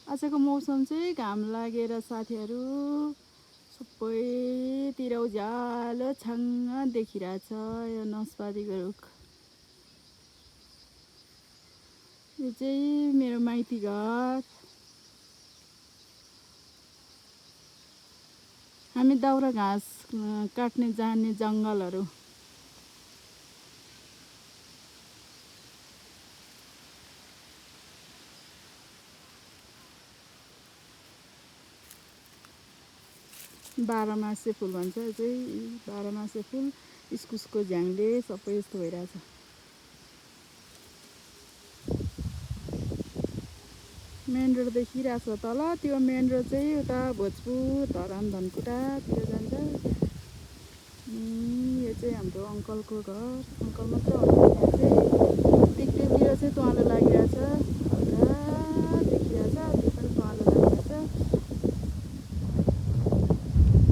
आजको मौसम चाहिँ घाम लागेर साथीहरू सबैतिर उज्यालो छाङ्ग देखिरहेछ। यो नस्पातीको रुख यो चाहिँ मेरो माइती घर। हामी दाउरा घाँस काट्ने जाने जङ्गलहरू बाह्रमासे फुल भन्छ। यो चाहिँ बाह्रमासे फुल इस्कुसको झ्याङले सबै यस्तो भइरहेछ। मेन रोड देखिरहेछ तल। त्यो मेन रोड चाहिँ उता भोजपुर धरान धनकुटातिर जान्छ। यो चाहिँ हाम्रो अङ्कलको घर। अङ्कल मात्र हुनुहुन्छ चाहिँ पिक्रेतिर चाहिँ तुवालो लागिरहेछ। हल्का देखिरहेछ त्यो पनि तुवालो लागिरहेछ।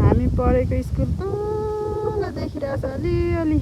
हामी पढेको स्कुल तल देखिरहेछ अलिअलि।